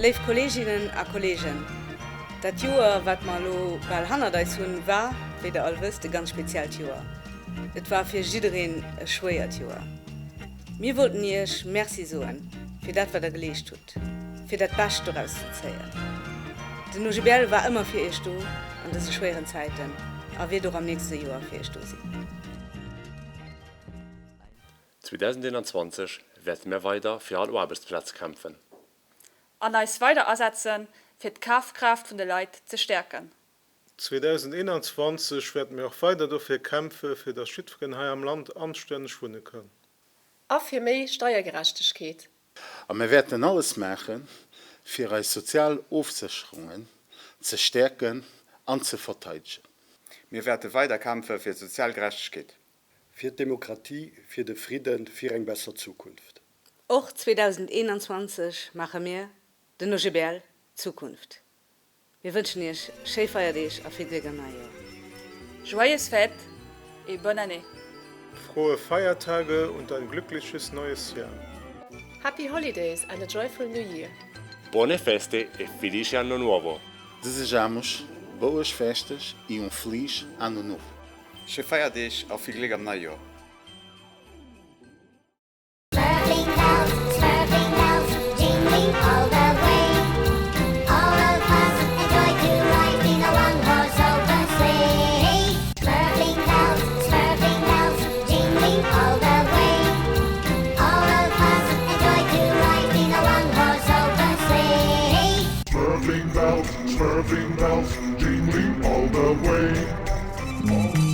Léif Kolleeginnen a Kolleegen, dat Joer, wat mer elo bal hannert eis hunn, war, wéi der all wësst, e ganz speziellt Joer. Et war fir jiddereen e schwéiert Joer. Mir wollten Iech Merci soen fir dat, wat der geleescht hutt, fir dat Bescht doraus ze zéien. Den OGBL war ëmmer fir Iech do an dëse schwéieren Zäiten a wiert och am nächste Joer fir Iech do sinn. 2021 wäerte mir weider fir all Aarbechtsplaz kämpfen. An eis weider asetzen, fir d'Kafkraaft vun de Leit ze stäerken. 2021 wäerte mir och weider dofir kämpfe fir dass jiddwereen hei am Land anstänneg wunne kann. A fir méi Steiergerechtegkeet. A mir wäerten alles maachen, fir eis sozial Ofsécherungen ze stäerken an ze verteidegen. Mir wäerte weider kämpfe fir sozial Gerechtegkeet. Fir d'Demokratie, fir de Fridden, fir eng besser Zukunft. Och 2021 maache mir, den OGBL, Zukunft. Mir wënschen Iech schéi Feierdeeg a vill Gléck am neie Joer. Joyeuses fêtes et bonne année! Frohe Feiertage und ein glückliches neues Jahr! Happy Holidays and a joyful New Year! Buone feste e felice anno nuovo! Desejamos boas festas e um feliz ano novo! Schéi Feierdeeg a vill Gléck am neie Joer! Swirling bells, swirling bells, jingling all the way.